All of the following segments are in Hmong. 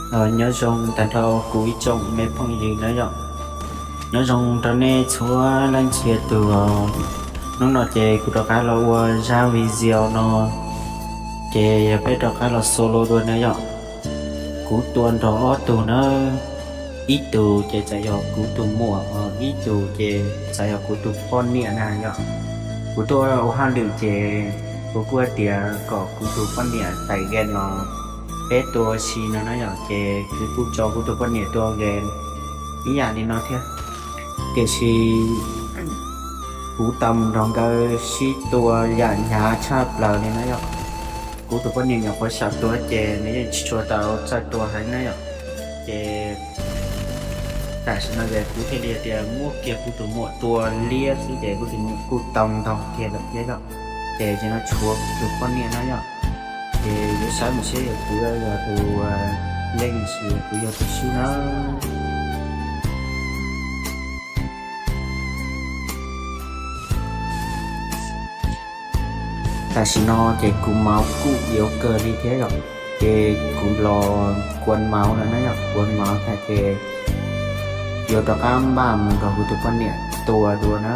Nyob zoo tag nrho kuv ib tsoom me phooj ywg na yom. Nyob zoo rau nej txhua leej txhia tus. Hnub no ces kuv rov qab los ua zaj video no, ces yog peb rov qab los solo dua na yom. Kuv tua nrog ob tug na, ib tug ces txawm yog kuv tus muam, ib tug ces txawm yog kuv tus poj niam na yom. Kuv tuaj ua hauj lwm ces kuv kuj tias kom kuv tus poj niam tais game los peb tua ua si no na yom, ces kuv kuj tso kuv tus poj niam tua game ib yam li no thiab. Tiam sis kuv tau mus nrog nkawd sib tua yam hnyav tshaj plaws li na yom. Kuv tus poj niam nyuam qhuav xyaum tua ces nws yeej tsis tshua tau txawj tua heev na yom. Ces tam sim no ces kuv thiaj li tias muab kiag kuv tus muam tua liab xwb ces kuv tus muam kuj tau ntaug kiag lawm thiab yom. Ces tam sim no tshuav kuv tus poj niam na yom. Ces yuav saib mus seb yog kuv yog tus leej los sis kuv yog tus xub na. Tam sim no ces kuv mauv kuj yuav kawg li thiab yom. Ces kuv los kuav mauv lawm na yom, kuav mauv tag ces yuav rov qab npaj mus nrog kuv tus poj niam tua dua na.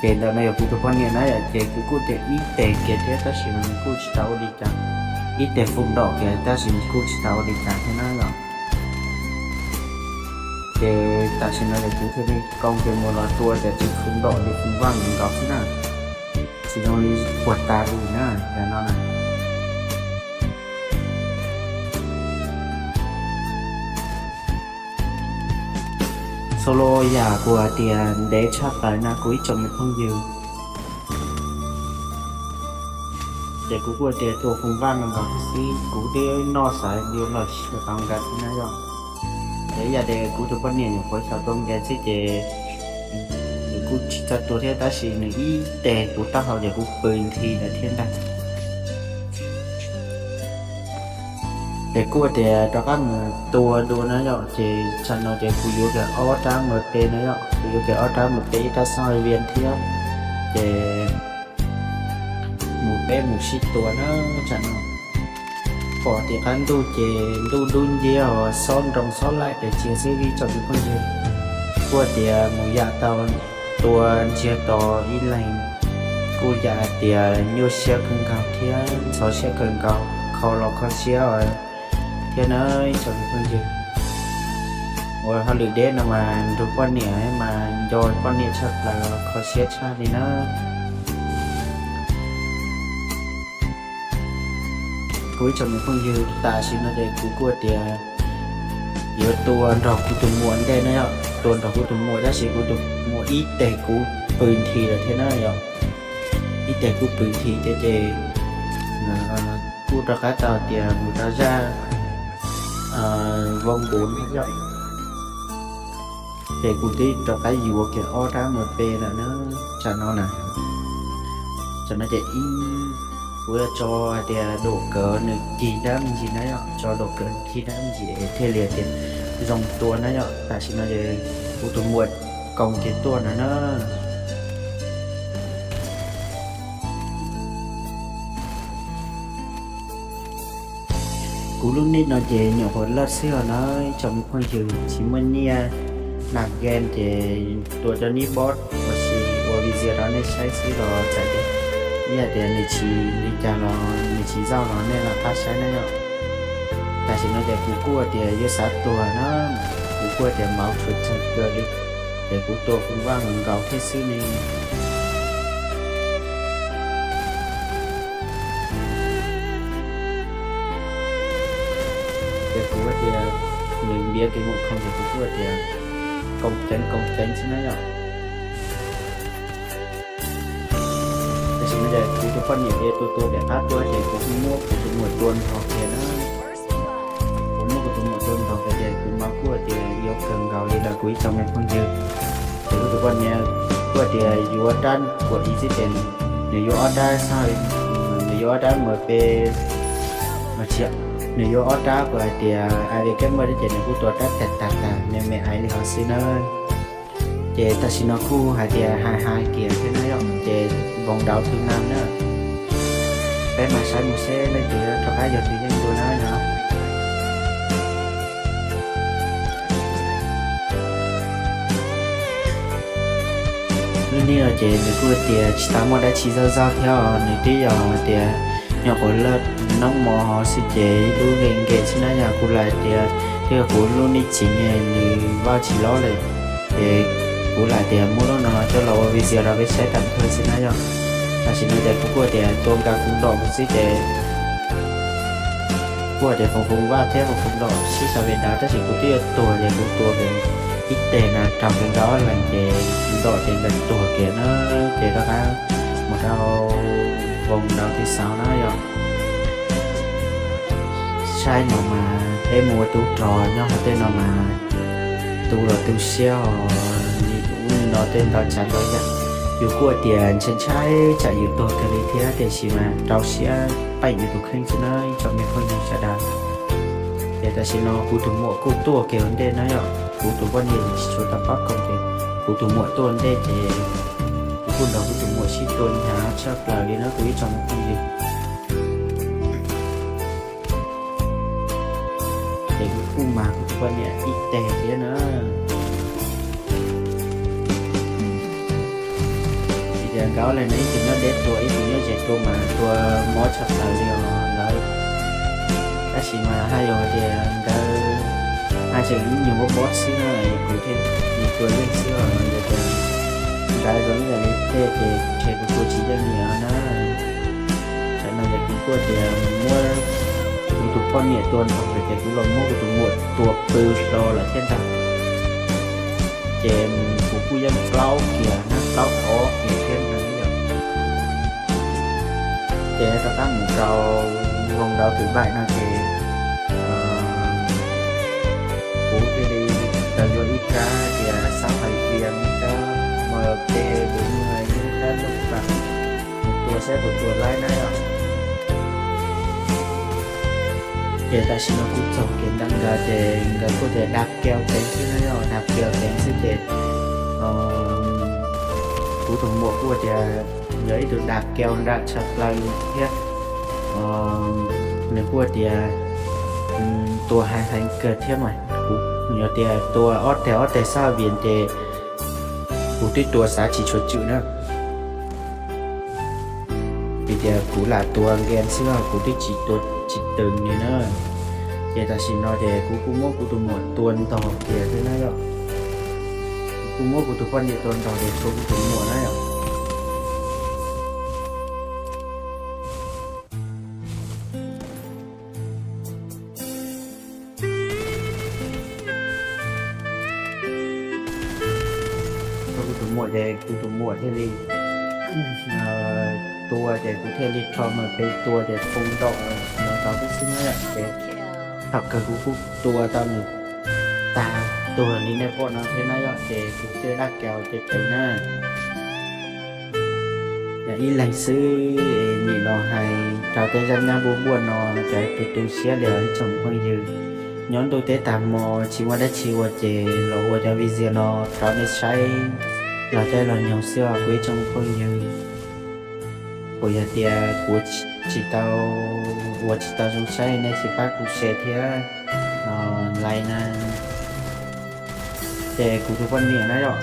Ces ntawm no yog kuv tus poj niam na yom, ces kuv kuj tias ib teg kiag thiab tab sis nws kuj tsis tau ua li cas. Ib teg foom dom kiag tab sis nws kuj tsis tau ua li cas thiab na yom. Ces tam sim no ces kuv thiaj li koo kiag mus los tua ces tsis foom dom li foom vaj nkaus xwb na. Tsis zoo li puag ta li na, yog no na. Solo yam kuv hais tias ntev tshaj plaws na kuv ib tsoom me phooj ywg. Ces kuv kuj tias tua foom vaj nkaus nkaus xwb, kuv twb noj xaiv li los tsis tau nkaus xwb na yom. Ces ib yam tias kuv tus poj niam nyuam qhuav xyaum tua nkaus xwb ces nws kuj tsis txawj tua thiab tab sis nws ib teg kuv taub hau ces kuv pw nthi lawm thiab ntag. Ces kuj tias rov qab mus tua dua na yom, ces tsam no ces kuv yuav kiag ob rab M P na yom, kuv yuav kiag ob rab M P ib rab xab hais vias thiab. Ces mus peb mus sib tua na tsam no. Pom tim qab ntuj ces ntuj dub nciab os, xob nroo xob laim pes tsawg xwb ib tsoom me phooj ywg. Kuj tias mus yam tau tua ntsiag to ib leeg kuj yam hais tias nyuaj siab kawg nkaus thiab ntxhov siab kawg nkaus, kho los kho siab thiab na ib tsoom me phooj ywg. Ua hauj lwm deb no mas nrug poj niam mas nco poj niam tshaj plaws, kho siab tshaj li na. Kuv ib tsoom me phooj ywg, tam sim no ces kuv kuj tias yuav tua nrog kuv tus muam ntej na yom, tua nrog kuv tus muam tab sis kuv tus muam ib teg kuv pw nthi lawm thiab na yom. Ib teg kuj pw nthi ces, ces kuj rov qab tau tias mus rau zaj voo npuv yom. Ces kuv twb rov qab yuav kiag ob rab M P lawm na, tsam no na. Tsam no ces ib, kuv yuav tso hais tias dum kawv nws cig dab me ntsis na yom, tso dum kawv cig dab me ntsis thiaj li tias zoo tua na yom. Tam sim no ces kuv tus muam koom kiag tuaj no na. Kuv lub nick no ces nyuam qhuav laj xwb os na, tsoom me phooj ywg, tsis muaj nyiaj nab game ces tua cov nib bob los sis ua video rau nej saib xwb los txawm tias, ib yam tias nws tsis li cas los nws tsis zauj los nej los pab saib na yom. Tam sim no ces kuv kuj tias yuav xav tuag na, kuv kuj tias mauv tshuav tsawg kawg li, ces kuv tua foom vaj nkaus thiab xwb ne. Ces kuv tias nws ntiav kev mus khoom ces kuv kuj tias koom ceev koom ceev xwb na yom. Tam sim no ces kuv tus poj niam tua tua pem qab tuaj ces kuv muab kuv tus muam tua nrog kiag na. Kuv muab kuv tus muam tua nrog kiag ces kuv mauv kuj tias yuav kawg nkaus li lawm kuv ib tsoom me phooj ywg. Ces kuv tus poj niam kuj tias yuav rab kuam ib xwb ces nws yuav ob rab xab, nws yuav ob rab M P, nws yuav ob rab kuv hais tias A V K M thiab ces nws kuj tua rab tag tag tag me me ais li hov xwb na. Ces tam sim no kuj hais tias hais hais kiag thiab na yom, ces voo dauv thwv na na. Peb Mas saib mus seb leej twg rov qab yog tus yeej dua na no. Lub neej no ces nws kuj tias tsis tau muaj dab tsi zoj zog thiab os, nws twb yog tias nyuam qhuav loj noob mov xwb ces ib lub nkees nkees xwb na yom. Kuv lam tias twb yog kuv lub neej txiv ne nws vaj tsis lob lawm, ces kuv lam tias muab lub no coj los ua video rau peb saib tag nrho xwb na yom. Tam sim no ces kuv kuj tias tua nkawd foos nraum xwb ces kuj tias foos foos vaj thiab foos foos nraum sib xav ve dav, tab sis kuv twb yuav tuag ces kuv tua ib teg na rau nkawd ob leeg ces nraum ces nkawd tuag kiag na. Ces rov qab mus rau foos nraum twb xaus na yom. Saib no mas peb mus ua tub rog nyob hauv tej no mas tu los tu siab os, li ub li no tej ntau tsav ntau yam. Yus kuj tias ntshai ntshai tsam yus tuag kiag li thiab, tiam sis mas rau siab peem yus tus kheej xwb na ib tsoom me phooj ywg sawv daws. Ces tam sim no kuv tus muam kuj tuaj kiag ua ntej na yom, kuv tus poj niam tsis tshua tau paub koom ces kuv tus muam tuaj ua ntej ces kuv kuj nrog kuv tus muam sib tua hnyav tshaj plaws li na kuv ib tsoom me phooj ywg. Ces kuv kuj mag kuv tus poj niam ib teg thiab na. Vim tias nkawd ob leeg no ib tug nyob deb tua ib tug nyob ze tua mas tua mob tshaj plaws li os lawv. Tab sis mas haj yog tias nkawd haj tseem ib nyuag mob mob xwb na, kuv thiaj li tua yeej xwb os, yog tias nkawd zoo ib yam li tej ces ntshe kuv tua tsis yeej li os na. Tam no ces kuv kuj tias muab kuv tus poj niam tua ntog lawm ces kuv los muab kuv tus muam tua pw hlo lawm thiab ntag. Ces kuv kuj yeej plaub kiag na, plaub ob kiag thiab ntag yom. Ces rov qab mus rau voo nraud twm baim no ces kuv thiaj li tau yuav ib kab tias xab hais tias ib kab mab peb kuv muaj ib kab loj pam mus tua saib puas tua laib na yom. Ces tam sim no kuv txog kiag ntawm nkawd ces nkawd kuj tias dag kiau teev xwb na yom, dag kiau teev xwb ces kuv tus muam kuj tias yog ib tug dag kiau nram tshaj plaws thiab. Nws kuj tias tua heev heev kawg thiab mas kuv yog tias tua ob teg ob teg xab hais vias ces kuv twb tua xav tsis tshua tswm na. Vim tias kuv lam tua nkees xwb, kuv twb tsis tua tsis tws li na. Ces tam sim no ces kuv kuj muab kuv tus muam tua ntog kiag thiab na yom. Kuv kuj muab kuv tus poj niam tua ntog ces tshuav kuv tus muam na yom. Tshuav kuv tus muam ces kuv tus muam thiaj li tua ces kuv thiaj li rho mus pem tua ces foos nraum no tau tib xwb na yom. Ces thaum kawg kuv kuj tua tau nws tag tuag li nej pom no thiab na yom, ces kuv thiaj dag kiau ces pem na. Yog ib leeg xwb, nim no hais rau tej zaj nyab npuaj npuaj no cov tu tu siab li os ib tsoom phooj ywg. Nyob ntuj teb tag hmo tsis muaj dab tsi ua ces los ua cov video no rau nej saib los caij los nyoog xwb os kuv ib tsoom phooj ywg. Kuv yog tias kuv tsis tau, ua tsis tau zoo saib nej tsis pab kuv share thiab like na. Ces kuv tus poj niam na yom,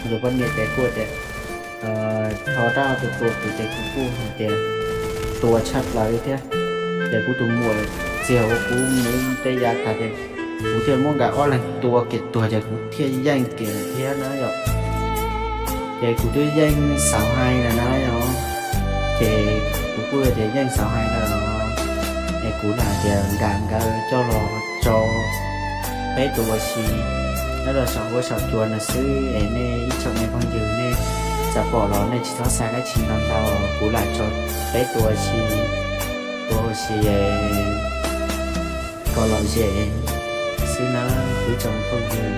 kuv tus poj niam ces kuj tias tho rau tus tua kuv ces kuv kuj hais tias tua tshaj plaws li thiab. Ces kuv tus muam txiag ua kuv mus tej yav tas ces kuv thiaj muab nkawd ob leeg tua kiag tuag ces kuv thiaj yeej kiag thiab na yom. Ces kuv twb yeej xauv hais lawm na yom, ces kuv kuj tias yeej xauv hais lawm, es kuv lam tias nkam nkawd coj los tso peb tus ua si nyob rau saum huab saum cua no xwb es nej ib tsoom me phooj ywg nej xav pom los nej tsis txhob xa dab tsi no ntau, kuv lam tso peb tus ua si, tus ua si kom lom zem xwb na kuv ib tsoom phooj ywg.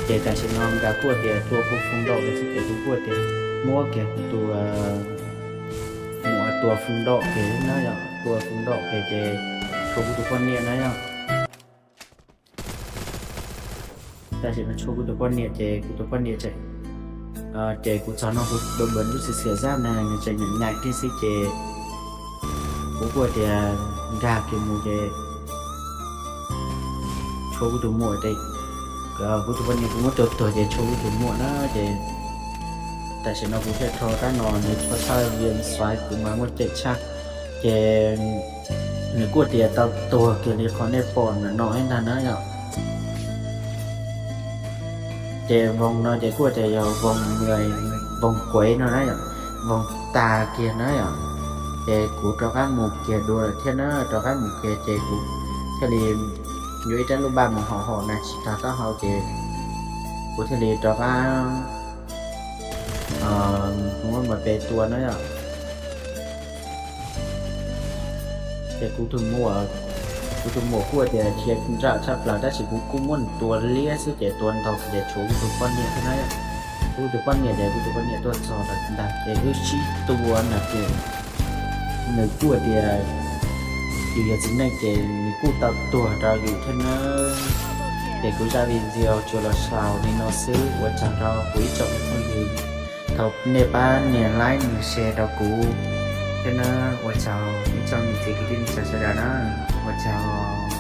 Ces tam sim no nkawd kuj tias tua kuv foos nraum lawm xwb ces kuv kuj tias muab kiag kuv tus muam tua foos nraum kiag na yom, tua foos nraum kiag ces tshuav kuv tus poj niam na yom. Tam sim no tshuav kuv tus poj niam ces kuv tus poj niam tseem Ces kuv txog no kuv ua npawg lub xiv xiam zab na nws tseem nyaim nyaim thiab xwb ces kuv kuj tias nkag kiag mus ces tshuav kuv tus muam, kuv tus poj niam kuv muab tua tuag ces tshuav kuv tus muam na ces tam sim no kuv thiaj rho rab no nws txhob txhawj via xaiv kuv mas muaj ceem tshaj ces nws kuj tias tau tuag kiag li qhov nej pom ntawm no ib ntag na yom. Ces voo no ces kuj tias yog voo, voo kuev no na yom, voo tas kiag na yom. Ces kuv rov qab mus kiag dua lawm thiab na, rov qab mus kiag ces kuv thiaj li yuav ib rab lub npaj mus hau hau na tsis tau taub hau ces kuv thiaj li rov qab mus pem tua na yom. Ces kuv tus muam, kuv tus muam kuj tias khiav nrawm tshaj plaws tab sis kuv kuj muab nws tua liab xwb ces tua ntau ces tshuav kuv tus poj niam thiab na. Kuv tus poj niam ces kuv tus poj niam tuaj txog lawm ntag ces wb sib tua na ces nws kuj tias yus yog txiv neej ces nws kuj tau tuag rau yus thiab na. Ces kuv zaj video tsuas los xaus li no xwb, ua tsaug rau kuv ib tsoom phooj ywg, thov nej pab nias like nias share rau kuv thiab na. Ua tsaug ib tsoom niam txiv kwv tij neej tsa sawv daws na, ua tsaug.